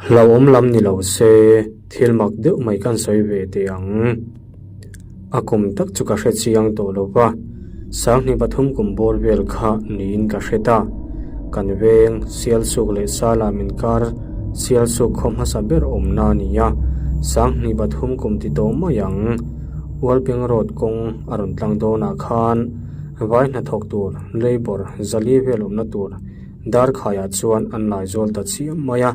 Hlauhawm lam ni lo se thil mak deuh mai kan sawi ve teh ang. A kum tak chu ka hre chiang tawh lo va, Sanghnih pathum kum bawr vel kha niin ka hre ta. Kan veng Sialsuk leh Sala min kar Sialsuk khaw hmasa ber awmna a ni a, Sanghnih pathum kum ti tawh mai ang. Ualpeng Road kawng a rawn tlang dawnah khan vai hnathawk tur labour zali vel awmna tur Darkhaiah chuan an lai zawl ta chiam mai a,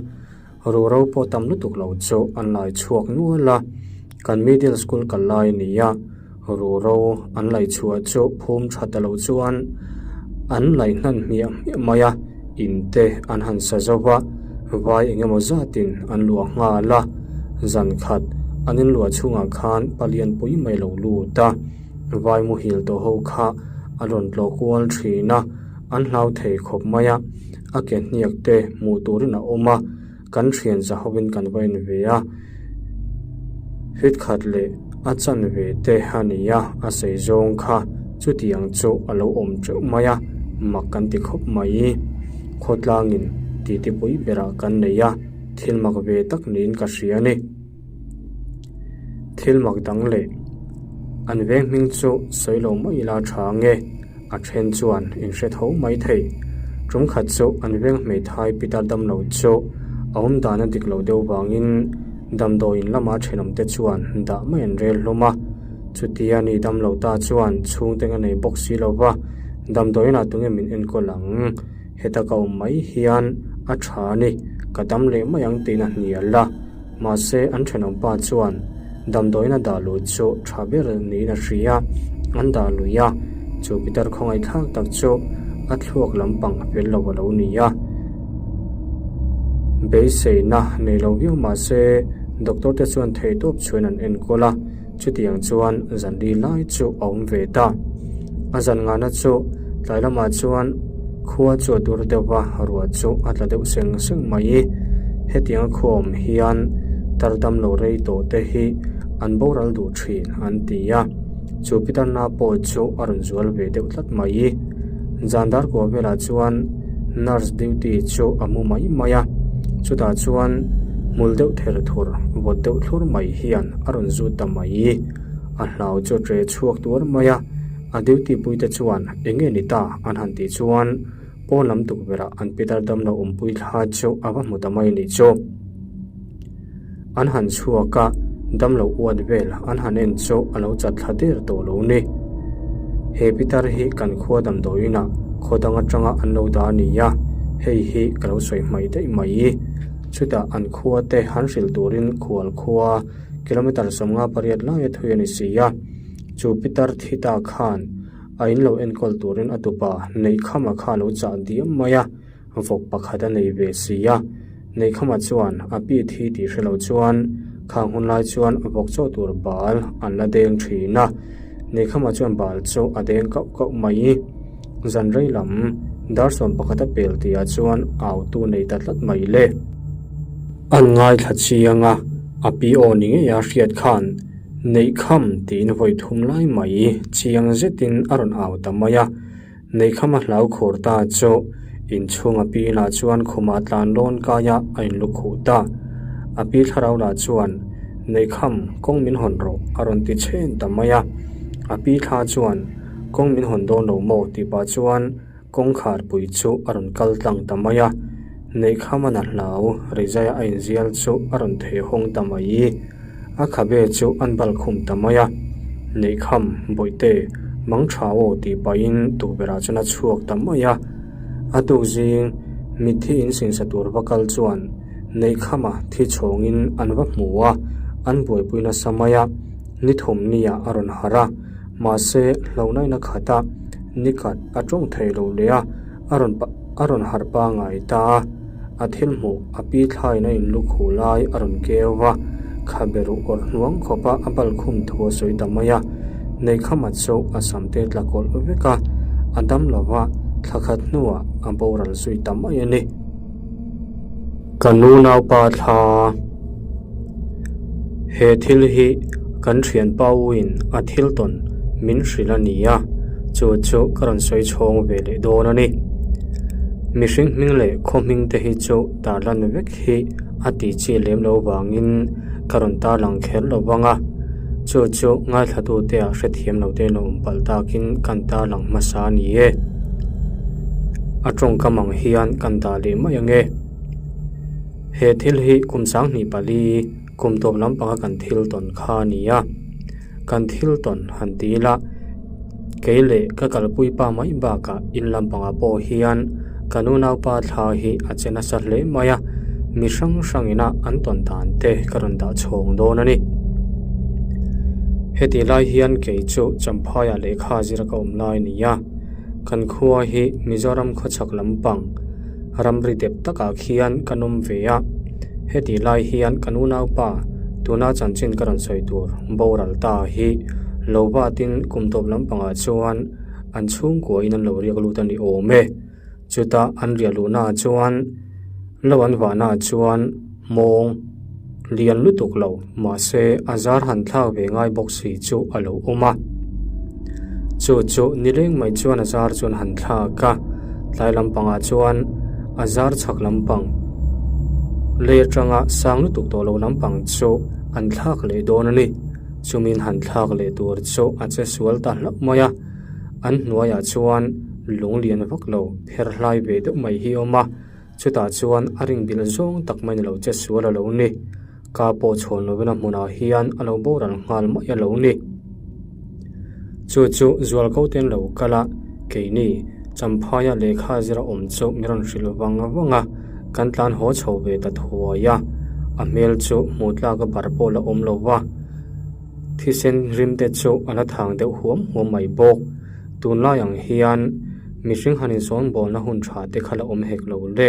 ruhro pawh tam lutuk lo chu an lai chhuak nual a, kan middle school kal lai a ni a, ruhro an laih chhuah chu phum tha ta lo chuan an laih hnan hmiah hmiah mai a, in te an han sa zo va, vai eng emaw zatin an luah nghal a, zan khat an inluah chhungah khan palianpui mai lo lut a, vai muhil tawh ho kha a rawn tlawh kual thin a. An hlau thei khawp mai a, a ke hniak te hmuh turin a awm a, kan thian za hovin kan va en ve a, fit khat leh a chanve te a ni a, a sei zawng kha chutiang chu a lo awm teuh mai a, mak kan ti khawp mai. Khawtlangin titipui berah kan nei a, thil mak ve tak niin ka hria a ni. Thil mak dang leh an veng hming chu sawi lo mai ila tha nge a then chuan in hre tho mai thei. Tum khat chu an veng hmeithai pitar damlo chu a awm dan a dik lo deuh vangin damdawiin lama thenawm te chuan dah mai an rel hlawm a. Chutia ni damlo ta chuan chhungte nga nei bawk si lo va, damdawiinah tunge min enkawl ang? Heta ka awm mai hian a tha a ni, ka dam leh mai ang tiin a hnial a. Mahse, an thenawmpa chuan damdawiin a dah luh chu tha ber niin a hria, an dah lui a, chu pitar khawngaihthlak tak chu a thluak lampang a fel lo a lo ni a. Beiseina nei lo viau mahse, doctor te chuan theihtawp chhuin an enkawl a. Chutiang chuan zanli lai chu a awm ve ta. A zan ngahna chu tlai lamah chuan khua chu a dur deuh va, ruah chu a tla deuh seng seng mai. Hetianga khua awm hian tar dam lo rei tawh te hi an boral duh thin an ti a, chu pitar na pawh chu a rawn zual ve deuh tlat mai. Zan dar kua velah chuan nurse duty chu a mu mai mai a, chutah chuan hmul deuh ther thur vawt deuh thlur mai hian a rawn zut ta mai. A hlau chu a ṭe chhuak tuar mai a, a duty puite chuan eng nge ni ta an han tih chuan pawn lam tukverhah an pitar damlo awmpui thla chu a va hmu ta mai nih chu. An han chhuak a, damlo uat vel an han en chu a lo chat thla der tawh lo ni. He pitar hi kan khua damdawiinah khaw dang atanga an lo dah a ni a, hei hi ka lo sawi hmaih daih mai. Chutah an khua te han hrilh turin khual khua kilometre 58 lai a thui a ni si a, chu pitar thi ta khan a in lo enkawl turin a tupa Neihkhama kha a lo chah diam mai a. Vawk pakhat a nei ve si a, Neihkhama chuan a pi thi tih hre lo chuan khang hun lai chuan vawk chaw tur bal an la deng thin a, Neihkhama chuan bal chu a deng kauh kauh mai. Zan rei lam dar sawm pakhat a pel tihah chuan autu nei ta tlat mai le. An ngaithla chiang a, a pi aw ni ngei a hriat khan Neihkham tiin vawi thum lai mai chiang zetin a rawn au ta mai a. Neihkhama hlau khur ta chu inchhunga pi lah chuan khumah tlan lawn kaia a inlu khuh ta. A pi thlarau lah chuan, Neihkham, kawng min hawn rawh, a rawn ti chhen ta mai a. A pi thla chuan, Kawng min hawn dawn lo maw? tih pah chuan kawngkhar pui chu a rawn kal tlang ta mai a. Neihkhama na hlau rizaia a inzial chu a rawn thei hawng ta mai. A khabe chu an bal khum ta mai a, Neihkham, Bawihte, mang tha aw tih pahin tukverhah chuan a chhuak ta mai a. A tuk zing mitthi in singsa tur va kal chuan Neihkhama thi chhawngin an va hmu a, an buaipui nasa mai a, ni thawmhniah a rawn harh a, mahse hlauhna in a khat a, nikhat a tawng thei lo leh a, a rawn a rawn harh pangai ta a, a thil hmuh a pi thlaiin a inlu khuh lai a rawn keu va, khabe ruh awrh hnuang khawpa a bal khum thu a sawi ta mai a, Neihkhama chu a sam te tla kawlh vek a, a dam lo va, thla khat hnuah a boral zui ta mai a ni. Ka nu naupa thla He thil hi kan thianpa uin a thil tawn min hrilh a ni a, chu chu ka rawn sawi chhawng ve leh dawn a ni. Mihring hming leh khaw hming te hi chu tarlan vek hi a tih chi lem lo vangin ka rawn tarlang kher lo vang a, chu chu ngaithlatute ah hrethiam lo te lo awm palh takin kan tarlang hmasa a ni e. A tawngkam ang hian kan dah leh mai ang e. He thil hi kum 2004 kum tawp lampanga kan thil tawn kha a ni a. Kan thil tawn han ti ila, kei leh ka kalpui pa mai bakah in lampangah pawh hian kan unaupa thla hi a che nasa hle mai a, mi hrang hrangina an tawn dan te ka rawn dah chhawng dawn a ni. Heti lai hian kei chu Champhaiah lehkha zir ka awm lai a ni a, kan khua hi Mizoram khawchhak lampang ramri dep takah khian kan awm ve a. Heti lai hian kan unaupa tuna chanchin ka rawn sawi tur boral ta hi lo batin kum tawp lampangah chuan an chhungkuain an lo riak lut a ni awm e. Chutah an riah luhnaah chuan lo an vahnaah chuan mawng lian lutuk lo mahse a zar han thlak ve ngai bawk si chu a lo awm a. Chu chu nileng mai chuan a zar chuan han thlak a, tlai lampangah chuan a zar chhak lampang lei atanga sang lutuk tawh lo lampang chu an thlak leh dawn a ni. Chumin han thlak leh tur chu a che sual ta hlauh mai a, an hnuaiah chuan lung lian vak lo pher hlai ve deuh mai hi a awm a. Chutah chuan a ring bilh zawng tak mai ni lo che sual a lo ni. Ka pawh chhawn lovin a hmunah hian a lo boral nghal mai a lo ni. Chu chu zualko te an lo kal a, keini Champhaia lehkha zira awm chu min rawn hrilh vang vang a, kan tlan haw chho ve ta thuai a. A hmel chu hmuh tlak a bar pawh la awm lo va, thisen rim te chu a la thang deuh huam huam mai bawk. Tunlai ang hian mihring han insawnbawlna hun tha te kha la awm hek lo le.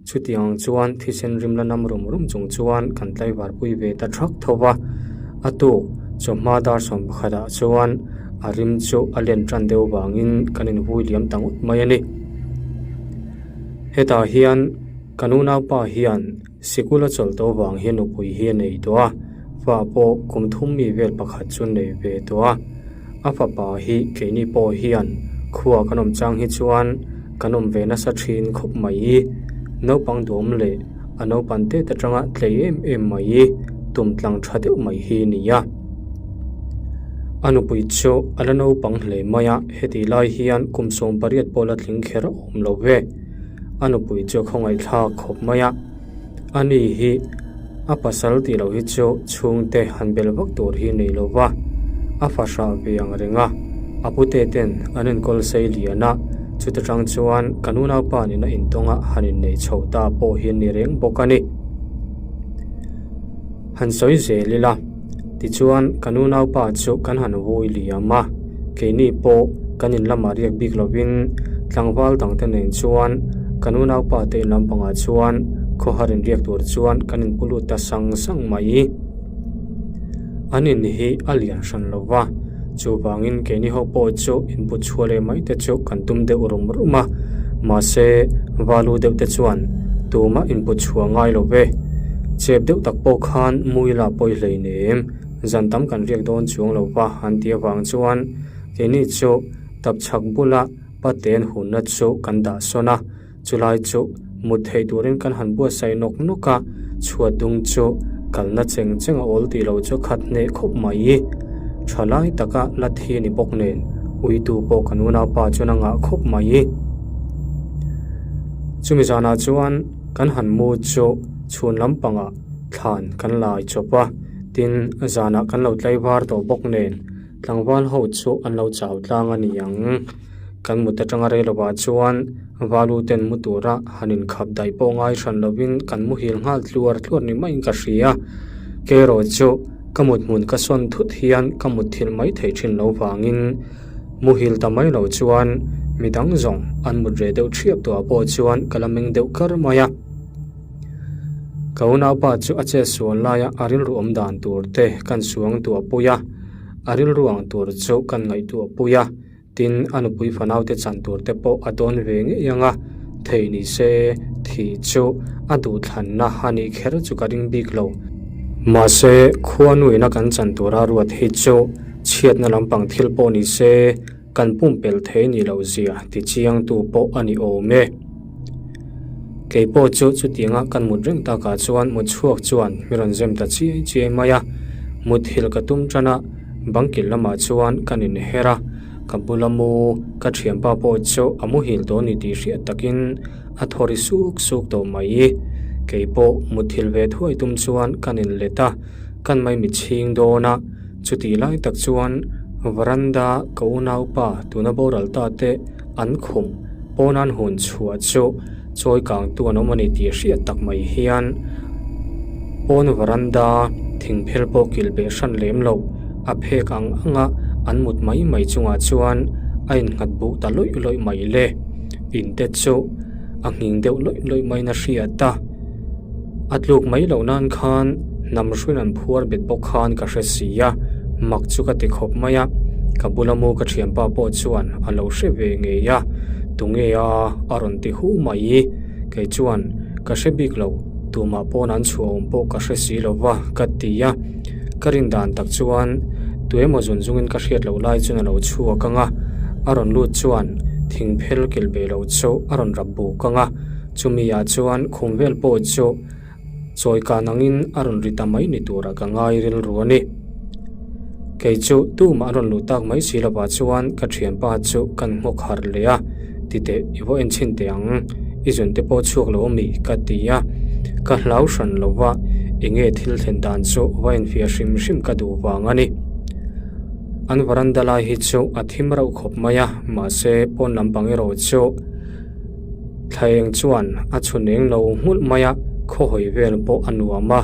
Chutiang ang chuan thisen rim la nam rum rum chung chuan kan tlaivar pui ve ta thak tho va. A tuk chawhma dar 11 ah chuan a rim chu a len tan deuh vangin kan invui liam ta ngawt mai a ni. Hetah hian kan unaupa hian Sikul a chawlh tawh vang hian nupui hi a nei tawh a, fa pawh kum thum mi vel pakhat chu nei ve tawh a. A fapa hi keini pawh hian khua kan awm chang hi chuan kan awm ve nasa thin khawp mai i, naupang duam leh a naupan tet atanga tlei em em mai i tum tlang tha deuh mai hi a ni a. A nupui chu a la naupang hle mai a, heti lai hian kum 18 pawh la tling kher a awm lo ve. A nupui chu a khawngaihthlak khawp mai a, ani hi a pasal tih loh hi chu chhungte han bel vak tur hi nei lo va, a fahrah ve ang reng a, a pute ten an enkawl sei lian a, chuta tang chuan kan unaupa nena intawnga han innei chho ta pawh hi an ni reng bawk a ni. Han sawi zel ila, tichuan kan unaupa chu kan han vui liam a, keini pawh kan in lamah riak bik lovin tlangval dangte nen chuan kan unaupa te in lampangah chuan khawhar inriak tur chuan kan inpu lut ta sang sang mai. An in hi a lian hran lo va, chuvangin keini ho pawh chu input chhuah leh mai te chu kan tum deuh rum rum a, mahse valu deuh te chuan tumah input chhuah ngai lo ve. Chep deuh tak pawh khan Muila pawi hleinem, zan tam kan riak dawn chuang lo va an ti avang chuan keini chu tapchhak bula paten hunna chu kan dah sawn a. Chulai chu mut theih turin kan han buatsaih nawk nawk a, chhuat dung chu kalna cheng cheng a awl tih loh chu khat hneh khawp mai. Tha lai taka la thi a ni bawk nen uitu pawh kan unaupa chuan a ngah khawp mai. Chumi zanah chuan kan han mu chu chhun lampangah thlan kan lai chawp a, tin zanah kan lo tlaivar tawh bawk nen tlangval ho chu an lo chau tlang a ni ang. Kan mut atanga rei lovah chuan valu ten mu tura han inkhap daih pawh ngai hran lovin kan muhil nghal tluar tluar ni maiin ka hria. Kerawh chu ka mut hmun ka sawn thut hian ka mut thil mai thei thin lo vangin muhil ta mai lo chuan midang zawng an mut reh deuh thiap tawhah pawh chuan ka la meng deuh kar mai a. Ka unaupa chu a chet sual laia a rilru awm dan tur te kan suang tuah pui a, a rilru ang tur chu kan ngaihtuah pui a. Tin, a nupui fanaute chan tur te pawh a dawn ve ngei ang a, thei ni se thih chu a duhthlanna a nih kher chu ka ring bik lo. Mahse, khuanuina kan chan tura ruat hi chu chhiatna lampang thil pawh ni se kan pumpelh thei ni loh zia ti chiangtu pawh a ni awm e. Kei pawh chu chutianga kan mut reng takah chuan mut chhuak chuan mi rawn zem ta chiai chiai mai a. Muthilh ka tum tan a, bangkil lamah chuan kan inher a, ka bula mu ka thianpa pawh chu a muhil tawh ni tih hriat takin a thaw ri suk suk tawh mai. Kei pawh muthilh ve thuai tum chuan kan inlet a, kan maimit chhing dawn a, chutih lai tak chuan varanda ka unaupa tuna boral ta te an khum pawn an hun chhuah chu chawi kang tu an awm a ni tih hriat tak mai hian pawn varanda thing phel pawh kilh beh hran lem lo a phek ang ang a an mut mai mai chungah chuan a innghat buh ta lawih lawih mai le in te chu a nghing deuh lawih lawih maiin a hriat a. A tluk mai loh nan khan hnam hruin an phuar bet bawk khan ka hre si a, mak chu ka ti khawp mai a, ka bula mu ka thianpa pawh chuan a lo hre ve ngei a, tunge a a rawn ti hu mai, kei chuan ka hre bik lo, tumah pawn an chhuah awm pawh ka hre si lo va ka ti a, ka rin dan tak chuan tuemaw zun zungin ka hriat loh lai chuan a lo chhuak ang a, a rawn lut chuan thing phel kilh ve lo chu a rawn rap buk ang a. Chumi ah chuan khum vel pawh chu chawi kan angin a rawn ri ta mai ni turah ka ngai rilru a ni. Kei chu tumah an rawn luh tak mai si lovah chuan ka thianpa chu kan nghawk harh leh a, titeh i vaw en chhin teh ang, i zun te pawh chhuak lo ami ka ti a, ka hlau hran lova enge thil thlen dan chu va enfiah hrim hrim ka duh vang a ni. An varanda lai hi chu a thim rauh khawp mai a, mahse pawn lampang erawh chu. Thlaeng chuan a chhun eng lo nghulh mai a, khawhawi vel pawh a nuam a,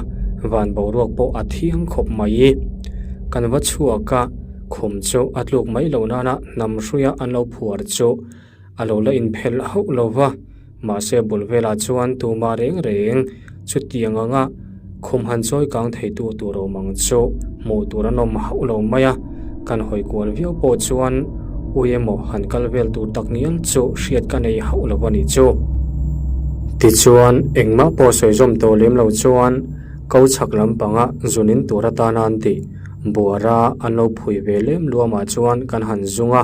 van boruak pawh a thiang khawp mai. Kan va chhuak a, khum chu a tluk mai lo nana hnam hruia an lo phuar chu a lo la inphelh hauh lo va, mahse bul velah chuan tumah reng reng chutiang anga Khum han chawi kang theitu tur awm ang chu hmuh tur an awm hauh lo mai a, kan hawi kual viau pawh chuan ui emaw han kal vel tur tak ngial chu hriat ka nei hauh lo a nih chu. Tichuan, engmah pawh sawi zawm tawh lem lo chuan ko chhak lampanga zunin tur atana an tih buara an lo phui ve lem luamah chuan kan han zung a,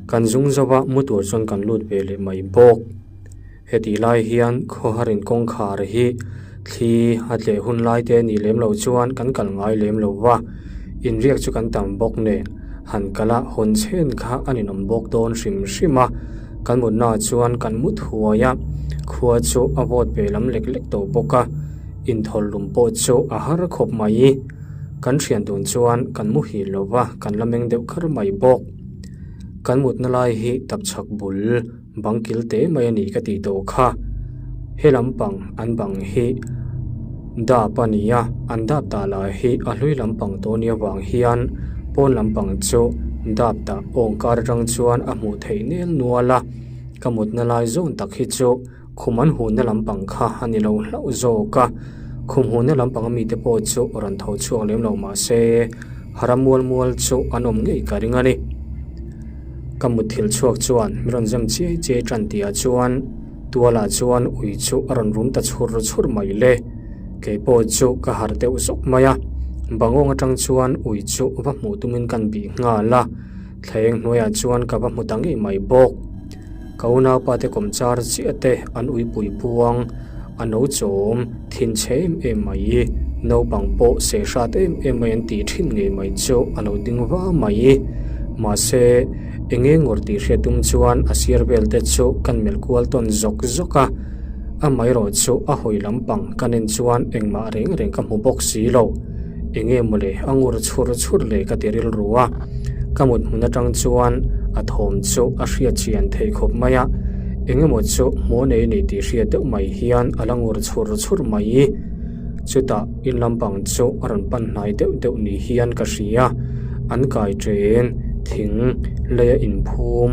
kan zung zova mu tur chuan kan lut ve leh mai bawk. Hetih lai hian khawharin kawngkhar hi thli a tleh hun lai te nih lem loh chuan kan kal ngai lem lo va, inriak chu kan tam bawk nen han kal a hawn chhen kha a ninawm bawk dawn hrim hrim a, kan mutna ah chuan kan mut huai a, khua chu a vawt ve lam lek lek tawh bawk a, inthawl lum pawh chu a har khawp mai. Kan thian dun chuan kan muhil lo va, kan la meng deuh kher mai bawk. Kan mutna lai hi tapchhak bul. Bang kil teh mai a ni ka tih tawh kha. He lampang an bang hi dap a ni a, an dap dah lah hi a hlui lampang tawh nia vang hian pawn lampang chu dap dah awng kar atang chuan a hmuh theih nel nual a. Ka mutna lai zawn tak hi chu khum an hunna lampang kha a ni lo hlauh zawk a, khum hunna lampang ami te pawh chu rawn tho chhuak lem lo mah se hara mual mual chu an awm ngei ka ring a ni. Ka mutthilh chhuak chuan mi rawn zem chiai chiai tan tihah chuan tualah chuan ui chu a rawn rum ta chhur chhur mai le. Kei pawh chu ka harh deuh zawk mai a, bangawng atang chuan ui chu va hmuh tumin kan bih nghal a, thlaeng hnuaiah chuan ka va hmu ta ngei mai bawk. Ka unaupa te kawmchar chiah te an uipui buang a no chawm thin chhe em em mai. Naupang pawh seh hrat em em mai an tih thin ngei mai chu a lo ding va mai. Mahse, enge ngawr tih hriat tum chuan a sir vel te chu kan melh kual tawn zawk zawk a. Amaherawh chu a hawi lampang kan en chuan engmah reng reng ka hmu bawk si lo. Enge mawle a ngur chhur chhur le ka ti rilru a, ka mut hmun atang chuan a thawm chu a hriat chian thei khawp mai a, engemaw chu hmuh nei nei tih hriat deuh mai hian a la ngur chhur chhur mai. Chutah in lampang chu a rawn pan hnai deuh deuh ni hian ka hria, an kai chen thing leia inphum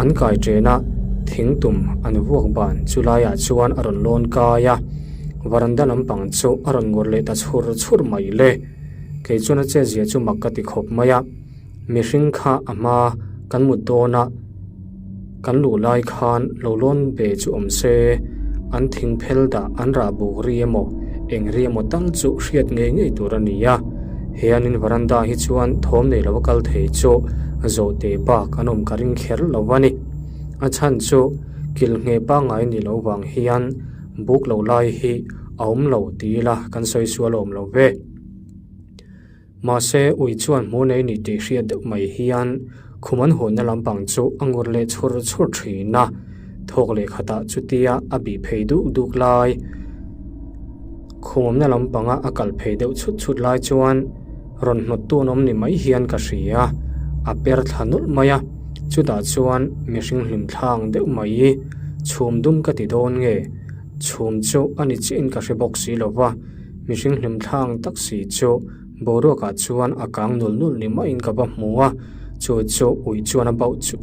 an kai chena thing tum an vuak ban chu laiah chuan a rawn lawn kai a. Varanda lampang chu a rawn ngawr leh ta chhur chhur mai le. Kei chuan a che zia chu mak ka ti khawp mai a. Mihring kha a hma kan mut dawn a, kan luh lai khan lo lawn ve chu awm se, an thing phel dah an rah buk ri emaw eng ri emaw tal chu hriat ngei ngei tur a ni a. He an in varanda hi chuan thawm nei lo a kal thei chu zawhte bak an awm ka ring kher lo a ni. A chhan chu. Kil ngheh pangngai ni lo vang hian buk lo lai hi a awm lo ti ila kan sawi sual awm lo ve. Mahse, ui chuan hmuh nei ni tih hriat deuh mai hian khum an hawnna lampang chu a ngur leh chhur chhur thin a, thawk leh khatah chutia a bih phei duk duk lai. Khum awmna lampanga a kal phei deuh chhut chhut lai chuan rawn hnawttu an awm ni mai hian ka hria, a per thla nulh mai a, chutah chuan mihring hlim thlang deuh mai chhum dum ka ti dawn nge, chhum chu a ni chiahin ka hre bawk si lo va. Mihring hlimthlang tak si chu boruakah chuan a kang nul nul ni maiin ka va hmu a, chu chu ui chuan a bauh chu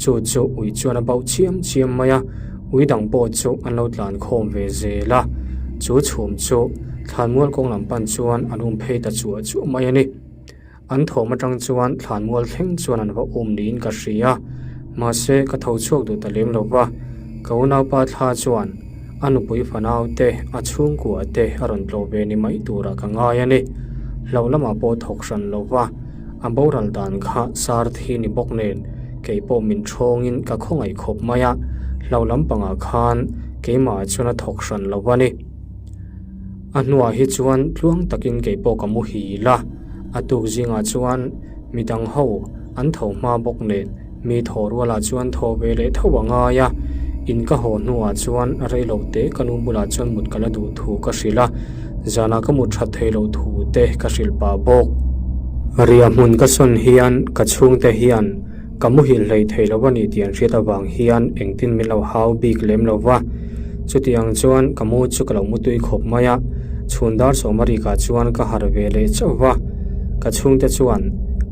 chu chu ui chuan a bauh chiam chiam mai a, ui dang pawh chu an lo tlan khawm ve zel a, chu chhum chu thlanmual kawng lam pan chuan an um phei ta chuah chuah mai a ni. An thawm atang chuan thlanmual thleng chuan an va um niin ka hria. Mahse, ka tho chhuak duh ta lem lo va. Ka unaupa thla chuan a nupui fanau te, a chhungkua te a rawn tlawh ve ni mai turah ka ngai a ni. Hlauh lamah pawh thawk hran lo va, a boral dan kha sar thi ni bawk nen kei pawh min thawngin ka khawngaih khawp mai a, hlauh lampangah khan keimah chuan a thawk hran lo va ni. A hnuah hi chuan tluang takin kei pawh ka muhil a, a tuk zingah chuan midang ho an tho hma bawk nen mi thaw rualah chuan thaw ve leh tho a ngai a, in ka haw hnuah chuan reilo te ka nu bulah chuan mut ka la duh thu ka hrilh a, zanah ka mut that theih loh thu te ka hrilh pah bawk. Riah hmun ka sawn hian ka chhungte hian Ka muhil hlei thei lo a ni tih an hriat avang hian engtin min lo hau bik lem lo va. Chutiang chuan ka mu chu ka lo mutui khawp mai a, chhun dar sawmarikah chuan ka harh ve leh chauh va. Ka chhungte chuan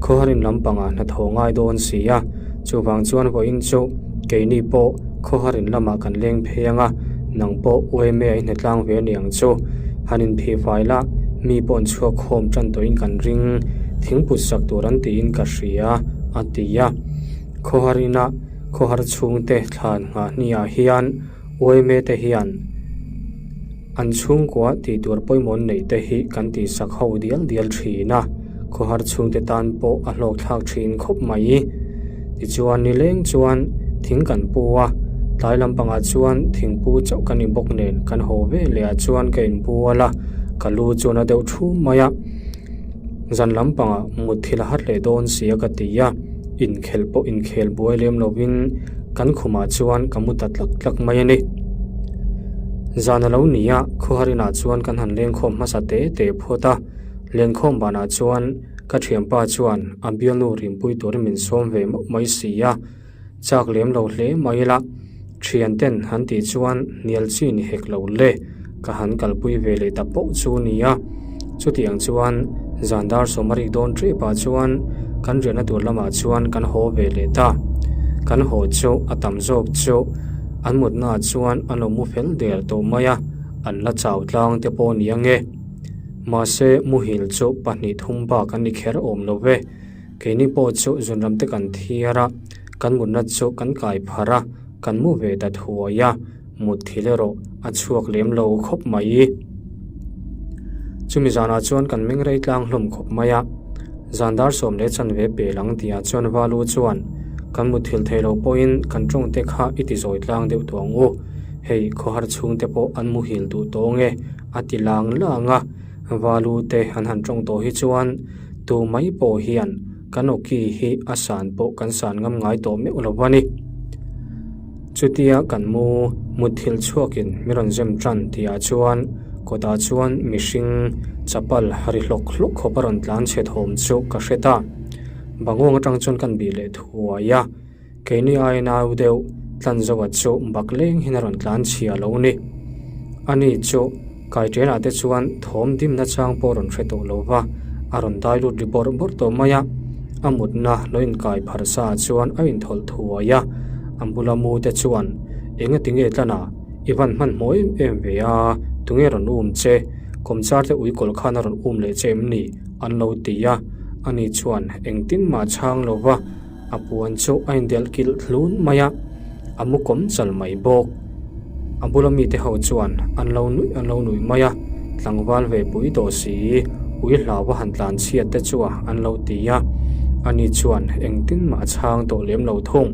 khawharin lampangah hnathawh ngai dawn si a, chuvang chuan vawiin chu keini pawh khawharin lamah kan leng phei ang a, nang pawh uaime a i hnetlang ve a ni ang chu. Han inphih fai la, mi pawh an chhuak khawm tan tawhin kan ring, thingput sak tur an tiin ka hria. A ti a. Khawhar ina khawhar chhungte thlan nghah hniah hian uaime te hian an chhungkua tih tur pawimawh neih te hi kan tih sak ho dial dial thin a, khawhar chhungte tan pawh a hlawk thlak thin khawp mai. Tichuan nileng chuan thing kan pu a, tlai lampangah chuan thingpu chauh ka ni bawk nen kan haw ve leh ah chuan ka inbual a, ka lu chuan a deuh thu mai a. Zan lampangah mutthil a hat leh dawn si a ka ti a, inkhelh pawh inkhel buai lem lovin kan khumah chuan ka mu ta tlak tlak mai a ni. Zan a lo ni a, khawhar inah chuan kan han lengkhawm hmasa te te phawt a, lenkhawm banah chuan ka thianpa chuan a bialnu rinpui turin min sawm ve mauh mai si a. Chak lem lo hle mai ila, thian ten han tih chuan hnial chi ni hek lo le, ka han kalpui ve leh ta poh chu nia. Chutiang chuan zan dar sawmarik dawn ṭep ah chuan kan riahna tur lamah chuan kan haw ve leh ta. Kan haw chu a tam zawk chu an mutna ah chuan an lo mu fel der tawh mai a, an la chau tlang te pawh nia nge. Mahse muhil chu pahnih thum bak an ni kher awm lo ve. Keini pawh chu zunram te kan thiar a, kan mutna chu kan kai pharh a, kan mu ve ta thuai a, mut thil erawh a chhuak lem lo khawp mai. Chumi zanah chuan kan meng rei tlang hlawm khawp mai a, zan dar sawm leh chanve pel ang tihah chuan Valu chuan kan mut thil thei lo pawhin kan tawng te kha i ti zawi tlang deuh tawh ang u, hei khawhar chhung te pawh an muhil duh tawh ang e a ti lang lang a, Valu te an han tawng tawh hi chuan Tu mai pawh hian kan awki hi a san pawh kan san ngam ngai tawh meuh lo a ni. Chutia kan mu mutthilh chhuakin mi rawn zem tan tihah chuan kawtah chuan mihring chapal ri hlawk hlawk khawp a rawn tlan chhe thawm chu ka hre ta. Bangawng atang chuan kan bih leh thuai a. Keini ai nau deuh tlan zoa chu bak leng hian a rawn tlan chhia lo ni. Ani chu Kaitrenah te chuan thawm dimna chang pawh a rawn hre tawh lo va, a rawn dai lut ri bawrh bawrh tawh mai a. A mutna lo inkai pharh sa ah chuan a inthawlh thuai a, a bula mu te chuan, Engati nge tlana, i van hmanhmawh em em ve a, tunge rawn um che, kawmchar te uikawl khan a rawn um leh che em ni? an lo ti a. Ani chuan engtin mah chhang lo va. A puan chu a indelh kilh hlun mai a, a mu kawm chal mai bawk. A bula mite ho chuan an lo nuih an lo nuih mai a, tlangval ve pui tawh si, ui hlau a han tlan chhiat te chu a an lo ti a, ani chuan engtin mah a chhang tawh lem lo thung.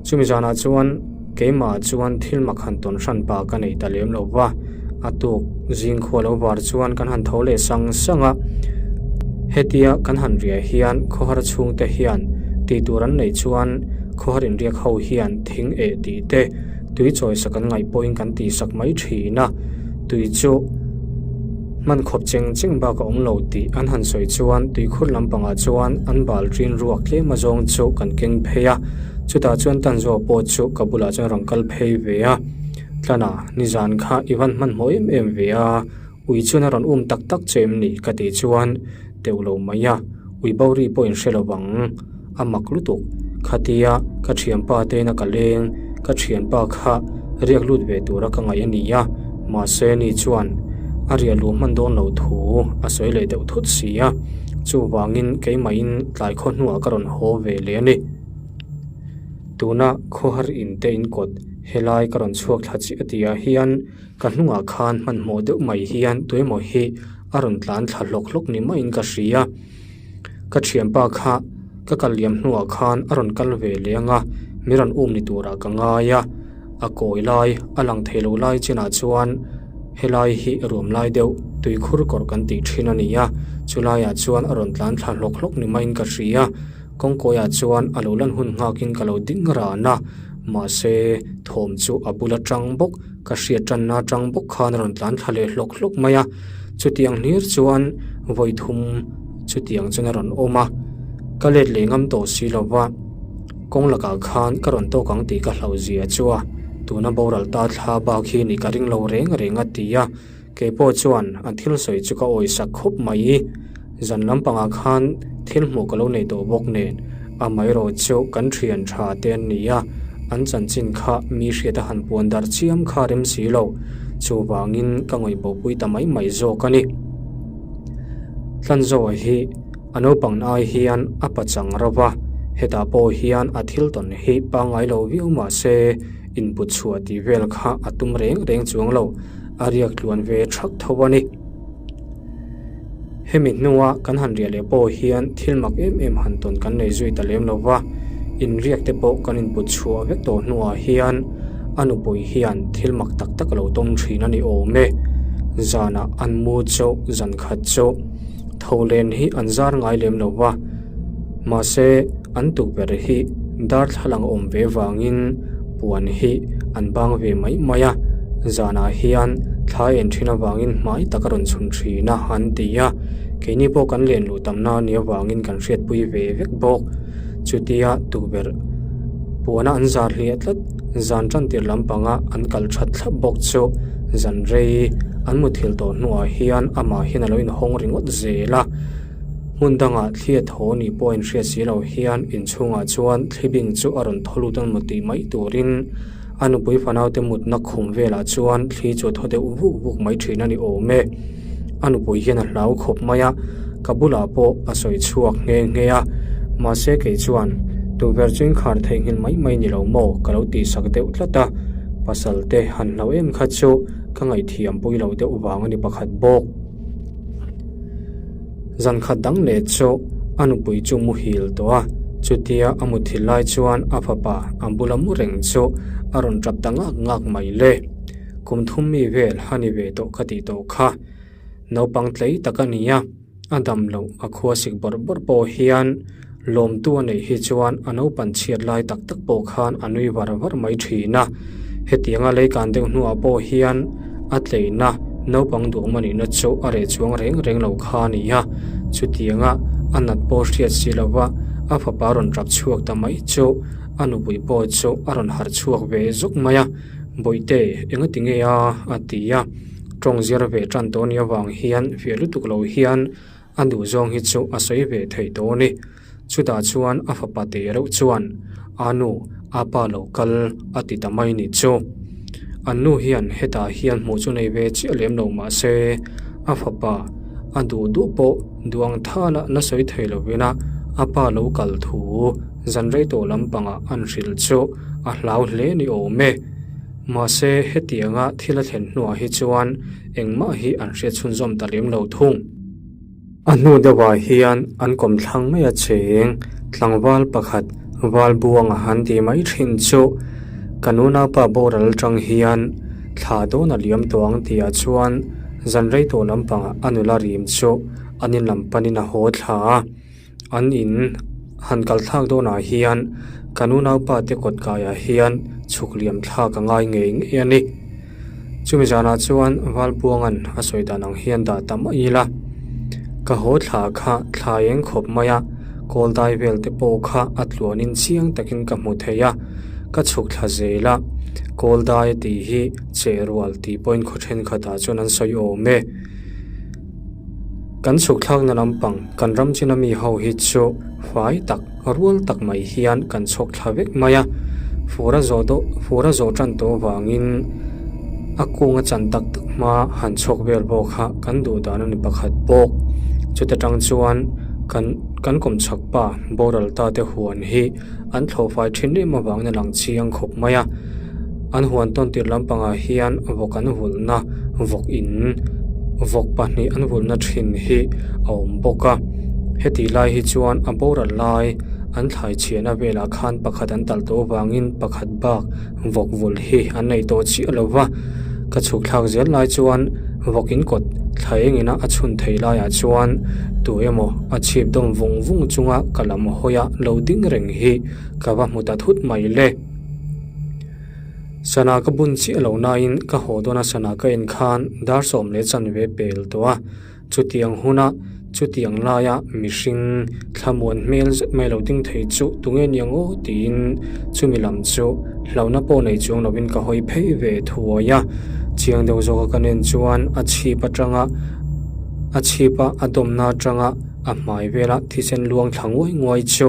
Chumi zanah chuan keimah chuan thil mak han tawn hran pa ka nei ta lem lo va, a tuk zing khua lo var chuan kan han tho leh sang sang a. Hetia kan han riah hian khawhar chhungte hian tih tur an neih chuan khawhar inriak ho hian thing eh tih te tui chawi sak an ngaih pawhin kan tih sak mai thin a, tui chu hman khawp cheng cheng bak a awm lo tih an han sawi chuan tuikhur lampangah chuan an bal rin ruak tlem azawng chu kan keng phei a, chutah chuan Tanzua pawh chu ka bulah chuan rawn kal phei ve a, Tlana nizan kha i van hmanhmawh em em ve a. Ui chuan a rawn um tak tak che em ni? Ka tih chuan teuh lo mai a, ui bo ri pawh in hre lo vang. A mak lutuk. Khatia ka thianpa te ina ka leng, ka thianpa kha riak lut ve tura ka ngaih a ni a, mahse ni chuan a riah luh hman dawn lo thu a sawi leh deuh thut si a, chuvangin keimahin tlai khaw hnuah ka rawn haw ve leh a ni. Tuna khawhar in te in kawt helai ka rawn chhuak thla chiah a tihah hian, Ka hnungah khan hmanhmawh deuh mai hian tuemaw hi a rawn tlan thla hlawk hlawk ni maiin ka hria. Ka thianpa kha ka kal liam hnuah khan a rawn kal ve leh ang a, mi rawn um ni turah ka ngai a. A kawi lai, a lang thei lo lai chinah chuan helai hi ruam lai deuh tuikhur kawrh kan tih thin a ni a, chulaiah chuan a rawn tlan thla hlawk hlawk ni maiin ka hria. Kawngkawiah chuan a lo lan hun nghakin ka lo ding ran a, mahse thawm chu a bul atang bawk. Ka hriat tanna atang bawk khan a rawn tlan thla leh hlawk hlawk mai a, chutiang hlir chuan vawi thum chutiang chuan a rawn awm a, ka let leh ngam tawh si lo va, kawng lakah khan ka rawn tawk ang tih ka hlauh zia chu a, tuna boral ta thla bak hi nih ka ring lo reng reng a ti a. Kei pawh chuan a thil sawi chu ka awisak khawp mai. Zan lampangah khan thil hmuh ka lo nei tawh bawk nen, amaherawh chu kan thian tha te an ni a, an chanchin kha mi hriat a han puan darh chiam kha rem si lo. Chuvangin ka ngaihbawhpui ta mai mai zawk a ni. Tlanzoa hi a naupang ai hian a pachang rauh a, hetah pawh hian a thil tawn hi pangngai lo viau mah se, Input chhuah tih vel kha a tum reng reng chuang lo, a riak tluan ve thak tho a ni. Hemi hnua kan han riah leh pawh hian thil mak em em han tawn kan nei zui ta lem lo va, inriak te pawh kan input chhuah vek tawh hnuah hian a nupui hian thil mak tak tak a lo tawng thin a ni awm e. Zanah an mu chu zan khat chu tho len hi an zar ngai lem lo va, mahse, An tukverh hi darthlalang a awm ve vangin puan hi an bang ve mai mai a, zanah hian thla en thin avangin hmai tak a rawn chhun thin a an ti a, keini pawh kan len luh tamna a nih avangin kan hriatpui ve vek bawk. Chutia tukverh puana an zar hliah tlat zan tan tir lampanga an kal that thlap bawk chu zan rei an muthilh tawh hnuah hian amah hian a lo inhawng ringawt zel a. Hmun dangah thli a thaw ni pawh a inhriat si lo hian inchhungah chuan thli bing chu a rawn thaw lut a maw tih mai turin a nupui fanaute mutna khum velah chuan thli chu a thaw deuh vuk vuk mai thin a ni awm e. A nupui hian a hlau khawp mai a, ka bulah pawh a sawi chhuak nghe nghe a, mahse kei chuan tukverh chu inkhar theihnghilh mai mai ni lo maw ka lo tihsak deuh tlat a, pasal te han hlau em kha chu ka ngaihthiam pui lo deuh vang a ni pakhat bawk. Zan khat dang leh chu a nupui chu muhil tawh a, chutia a muthilh lai chuan a fapa a bula mu reng chu a rawn tap ta ngak ngak mai le. Kum thum mi vel a ni ve tawh ka tih tawh kha. Naupang tlei tak a ni a, a dam loh a khua sik bawrh bawrh pawh hian Lawmtu a neih hi chuan a naupan chhiat lai tak tak pawh khan a nui var var mai thin a. Hetianga leikan deuh hnuah pawh hian a tleina naupang duhawm a nihna chu a reh chuang reng reng lo kha a ni a. Chutianga a nat pawh hriat si lova a fapa rawn tap chhuak ta mai chu a nupui pawh chu a rawn harh chhuak ve zuk mai a. Bawihte, engati nge a? a ti a. Tawng zir ve tan tawh nia vang hian fiah lutuk lo hian A duh zawng hi chu a sawi ve thei tawh a ni. Chutah chuan a fapa te reuh chuan, A nu, a pa lo kal a ti ta mai ni chu. An nu hian hetah hian hmuh chu nei ve chiah lem lo mah se, a fapa a duh duh pawh duang thala la sawi thei lovin a a pa lo kal thu zan rei tawh lampangah an hrilh chu a hlau hle ni awm e. Mahse, hetianga thil a thlen hnuah hi chuan engmah hi an hriat chhunzawm ta lem lo thung. A hnu deuhah hian an kawmthlang mai a cheng tlangval pakhat Valbuanga han tih mai thin chu ka nunaupa boral atang hian thla dawn a liam tawh ang tihah chuan zan rei tawh lampangah a nula rim chu an in lam panin a haw thla a. An in han kal thlak dawnah hian ka nunaupa te kawt kaiah hian chhuk liam thlak a ngai ngei ngei a ni. Chumi zanah chuan Valbuanga'n a sawi dan ang hian dah ta mai ila, ka haw thla kha thla eng khawp mai a, kawl dai vel te pawh kha a tluanin chiang takin ka hmu thei a, ka chhuk thla zel a, kawl dai tih hi cheh rual tih pawhin khaw thenkhatah chuan an sawi awm e. Kan chhuk thlakna lampang kan ram china mi ho hi chu fai tak, rual tak mai hian kan chhawk thla vek mai a, fur a zawh deuh fur a zawh tan tawh avangin a kung a chan tak tak hma han chhawk vel pawh kha kan duh dan a ni pakhat bawk. Chuta tang chuan kan kan kawmchhak pa boral ta te huan hi an thlawh fai thin em avangin a lang chiang khawp mai a, an huan tawn tir lampangah hian vawk an vulhna vawk in vawk pahnih an vulhna thin hi a awm bawk a, heti lai hi chuan a boral lai an thlai chhiahna velah khan pakhat an talh tawh avangin pakhat bak vawk vulh hi an nei tawh chiah lo va, ka chhuk thlak zel lai chuan vawk in kawt thla eng ina a chhun thei laiah chuan tu emaw a chhip dawm vung vung chunga ka lam hawi a lo ding reng hi ka va hmu ta thut mai le. Sana ka bun chiah lo nain ka haw dawna sana ka en khan dar 10 15 pel tawh a. Chutiang huna chutiang laia mihring thlamuan hmel zet mai lo ding thei chu tunge ni ang aw tiin chumi lam chu hlauhna pawh nei chuang lovin ka hawi phei ve thuai a. Chiang deuh zawka ka nen chuan a chhip atanga a chhipa a dawmna atanga a hmai vela thisen luang thla nguai nguai chu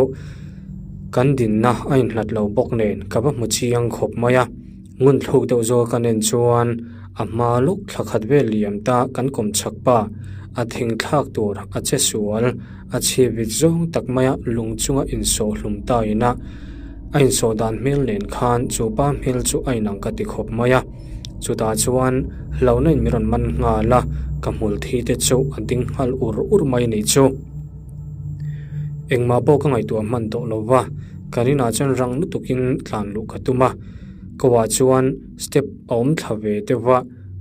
kan dinna a inhlat lo bawk nen ka va hmu chiang khawp mai a. Ngun thluk deuh zawk a nen chuan a hma lawk thla khat vel liam ta kan kawm chak pa, a thing thlak tur a che sual, a chhip vit zawng tak maia lung chunga insawh hlum ta ina a insawh dan hmel nen khan chu pa hmel chu a inang ka ti khawp mai a. Chutah chuan hlauhna in min rawn man nghal a, ka hmul thi te chu a ding nghal ur ur mai a nih chu. Engmah pawh ka ngaihtuah hman tawh lo va, ka rinah chuan rang lutukin tlan luh ka tum a. Ko ah chuan step a awm thla ve deuh va,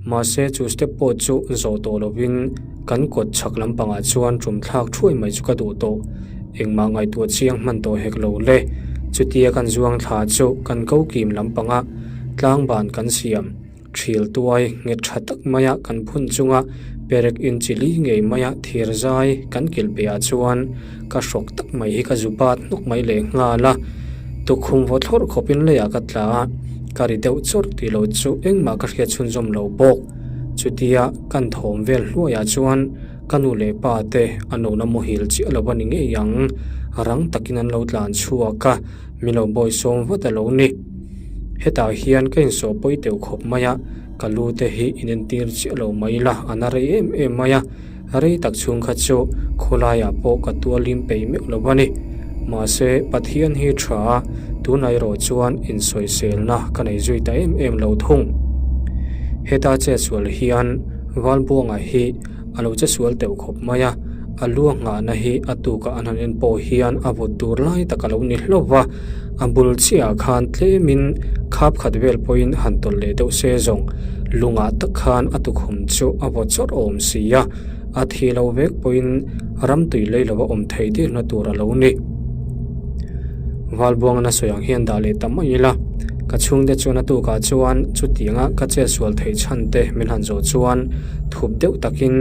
mahse chu step pawh chu zawh tawh lovin kan kawt chhak lampangah chuan tum thlak thuai mai chu ka duh tawh. Engmah ngaihtuah chiang hman tawh hek lo le. Chutia kan zuang thla chu kan ko kim lampanga tlangban kan siam. Thil tuai nghet tha tak maia kan phun chunga perek inchili ngei maia thir zai kan kilh piahah chuan ka hrawk tak mai hi ka zu bat hnawk mai leh nghal a, tukhum vaw thlawrh khawpin leiah ka tla a, ka ri deuh chawrh tih loh chu engmah ka hriat chhunzawm lo bawk. Chutia kan thawm vel hluaiah chuan ka nu leh pa te an lo la muhil chiah lo a ni ngei ang, rang takin an lo tlan chhuak a. Min lo bawi sawm vat a lo ni. Hetah hian ka insawh pawi teuh khawp mai a, ka lu te hi inentir chiah lo mai la, a na rei em em mai a, rei tak chhung kha chu khawlaiah pawh ka tualim peih meuh lo a ni. Mahse, Pathian hi tha a, tunah erawh chuan insawiselna ka nei zui ta em em lo thung. Heta chetsual hian Valbuanga hi A lo che sual teuh khawp mai a, a lu a nghahna hi a tukah an han en pawh hian a vawt tur lai tak a lo ni hlauh va, a bul chiahah khan tlemin khap khat vel pawhin han tawlh leh deuh se zawng lungah tak khan a tukhum chu a vawt chawrh awm si a, a thi lo vek pawhin ram tui lei lova awm thei dirna tur a lo ni. Valbuangana sawi ang hian dah leh ta mai ila, ka chhungte chuan a tukah chuan chutianga ka chetsual theih chhan te min han zawh chuan thup deuh takin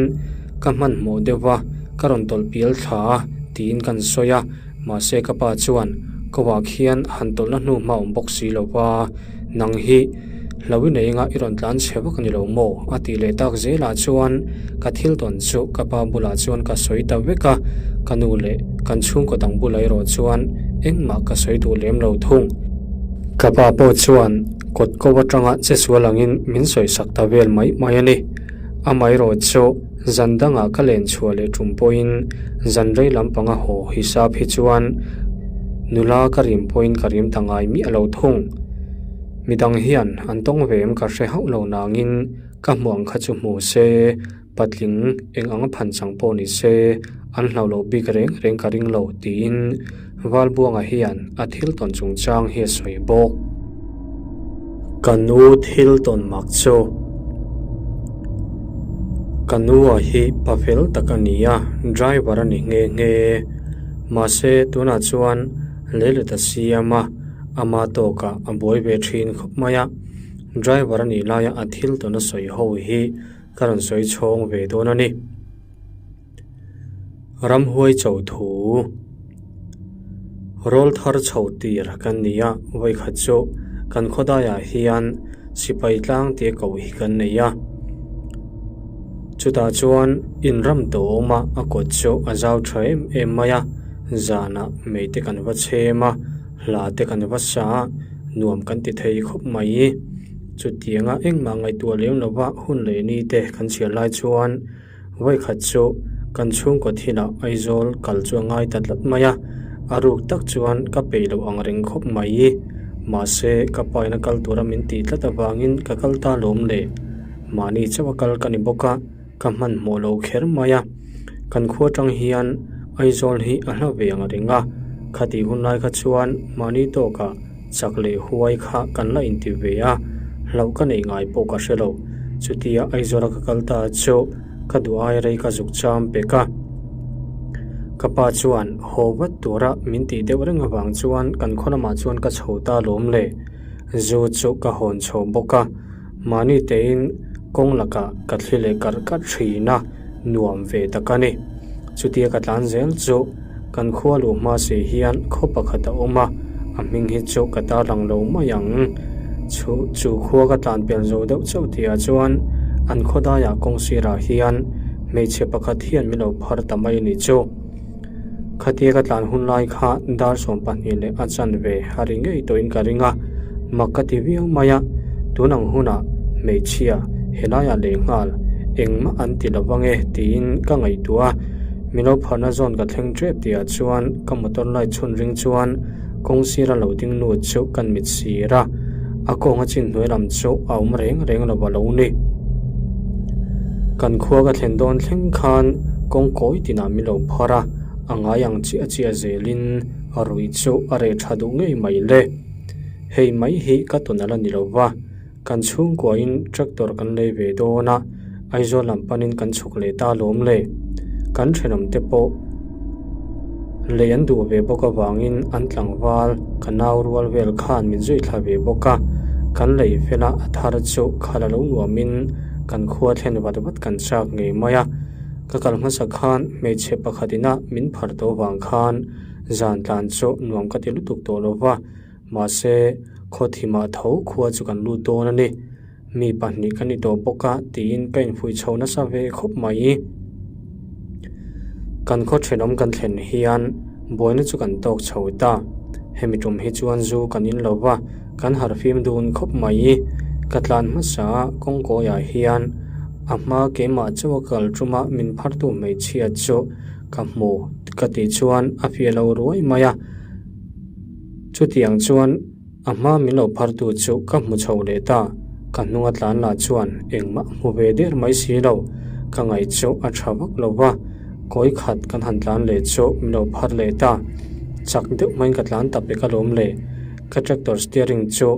ka hmanhmawh deuh va, ka rawn tawlh pial thla a tiin kan sawi a, mahse ka pa chuan ka wah khian han tawlhna hnu hma awm bawk si lo va, nang hi hlo i nei anga i rawn tlan chhe vak a ni lo maw? a tih leh tak zelah chuan ka thil tawn chu ka pa bulah chuan ka sawi ta vek a, ka nu leh kan chhungkaw dang bulah erawh chuan engmah ka sawi duh lem lo thung. Ka pa pawh chuan kawt ko atanga che sual angin min sawi sak ta vel mai mai a ni. Amaherawh chu zan dangah ka len chhuah leh tum pawhin zan rei lampanga haw hisap hi chuan nula ka rim pawhin ka rim ta ngai miah lo thung. Midang hian an tawng ve em ka hre hauh lo nangin ka hmuh ang kha chu hmu se, patling eng anga phan chang pawh ni se an hlauh loh bik reng reng ka ring lo tiin. Valbuanga hian a thil tawn chungchang hi a sawi bawk. Ka nu thil tawn mak chu. Ka nua hi pa fel tak a ni a, driver a ni nghe nghe. Mahse tunah chuan leilet a siam a, ama tawkah a buai ve thin khawp mai a. Driver a nih laia a thil tawn a sawi ho hi ka rawn sawi chhawng ve dawn a ni. Ramhuai cho thu Rawl thar chho tir kan ni a, vawikhat chu kan khawdaiah hian sipai tlang tia ko hi kan nei a. Chutah chuan inram tawh a awm a, a kawt chu a zau tha em em mai a, zanah mei te kan va chhem a, hla te kan va sa a, nuam kan ti thei khawp mai. Chutianga engmah ngaihtuah lem lova hun leh ni te kan chhiar lai chuan. Vawikhat chu kan chhungkaw thilah Aizawl kal chu a ngai ta tlat mai a, a ruk tak chuan ka peih loh ang reng khawp mai. Mahse, ka paina kal tura min tih tlat avangin ka kal ta lawm le. Mahni chauh a kal ka ni bawk a, ka hmanhmawh lo kher mai a. Kan khua tang hian Aizawl hi a hla ve ang reng a, khatih hun lai kha chuan mahni tawkah Chak leh huai kha kan la inti ve a, hlauh ka neih ngai pawh ka hre lo. Chutia Aizawla ka kal ta chu ka duh ai rei ka zuk cham pek a. Ka pa chuan haw vat tura min tih deuh reng avang chuan kan khaw lamah chuan ka chho ta lawm le. Zu chu ka hawn chho bawk a. Mahni tein kawng lakah ka thli leh karh karh thin a, nuam ve tak a ni. Chutia ka tlan zel chu kan khua luh hma si hian khaw pakhat a awm a, a hming hi chu ka tarlang lo mai ang. Chu chu khua ka tlan pel zo deuh chauh tihah chuan an khaw daiah kawng sirah hian hmeichhe pakhat hian min lo phar ta mai a ni chu. Khatia ka tlan hun lai kha dar 12 leh a chanve a ri ngei tawhin ka ring a, mak ka ti viau mai a, tun ang hunah hmeichhia helaiah leh nghal engmah an ti lo vang e tiin ka ngaihtuah a, milo pharna zawn ka thleng tep tihah chuan ka motor light chhun ring chuan kawng sira lo ding nu chu kan mit sir a, a kawnga chin hnuai lam chu a awm reng reng lo a lo ni. Kan khua ka thlen dawn thleng khan kawng kawi tinah min lo phar a, a ngai ang chiah chiah zelin a ruih chu a reh tha duh ngei mai le. Hei mai hi ka tawn a la ni lo va, kan chhungkuain tractor kan lei ve dawn a, Aizawl lam panin kan chhuk leh ta lawm le. Kan thenawm te pawh lei an duh ve bawk avangin an tlangval ka nau rual vel khan min zui thla ve bawk a, kan lei fela a thar chu khal a lo nuamin kan khua thlen vat vat kan chak ngei mai a. Ka kal hmasa khan hmeichhe pakhat ina min phar tawh vang khan zan tlan chu nuam ka ti lutuk tawh lo va, mahse khawthimah tho khua chu kan lut dawn a ni. Mi pahnih ka ni tawh bawk a tiin ka infuih chho nasa ve khawp mai. Kan khaw thenawm kan thlen hian buaina chu kan tawk chho ta. Hemi tum hi chuan zu kan in lo va, kan harhfim dun khawp mai. Ka tlan hmasa a kawngkawiah hian a hma keimah chauh a kal tuma min phartu hmeichhia chu ka hmu ka tih chuan a fiah lo ruai mai a. Chutiang chuan. A hma min lo phartu chu ka hmu chho leh ta, ka hnunga tlan lah chuan engmah hmu ve der mai si lo, ka ngaih chu a tha vak lo va, kawi khat kan han tlan leh chu min lo phar leh ta, chak deuh hmain ka tlan ta pek alawm le, ka tractor steering chu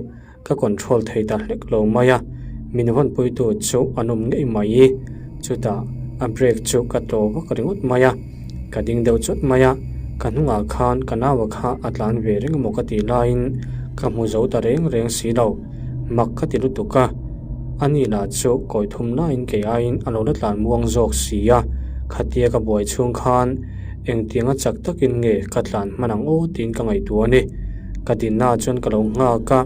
ka control thei ta hlek lo mai a, min vawnpuitu chu an awm ngei mai, chutah a brake chu ka tlo vak ringawt mai a. Ka ding deuh chawt mai a, ka hnungah khan ka naua kha a tlan ve reng emaw ka tih laiin ka hmu zo ta reng reng si lo. Mak ka ti lutuk a, ani lah chu kawi thum laiin kei aiin a lo la tlan muang zawk si a, khatia ka buai chhung khan engtianga chak takin nge ka tlan hman ang aw tiin ka ngaihtuah a ni. Ka dinnaah chuan ka lo nghak a.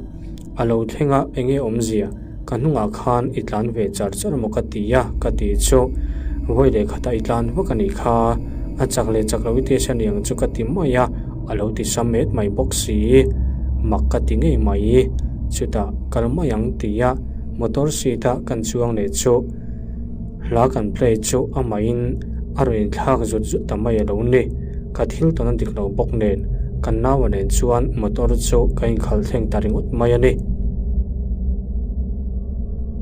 A lo thleng a, enge awmzia? Ka hnungah khan i tlan ve char char maw ka ti a, ka ti chu. Vawi leh khatah i tlan vak a nih kha, a chak leh chak lo i test a niang chu ka ti mai a, a lo ti sam et mai bawk si. Mak ka ti ngei mai. Chutah kal mai ang ti a, motor seat a kan chuang leh chu hla kan play chu amahin a rawn inthlak zut zut ta mai a lo ni. Ka thil tawn a dik lo bawk nen, kan naua nen chuan motor chu ka inkhalh thleng ta ringawt mai a ni.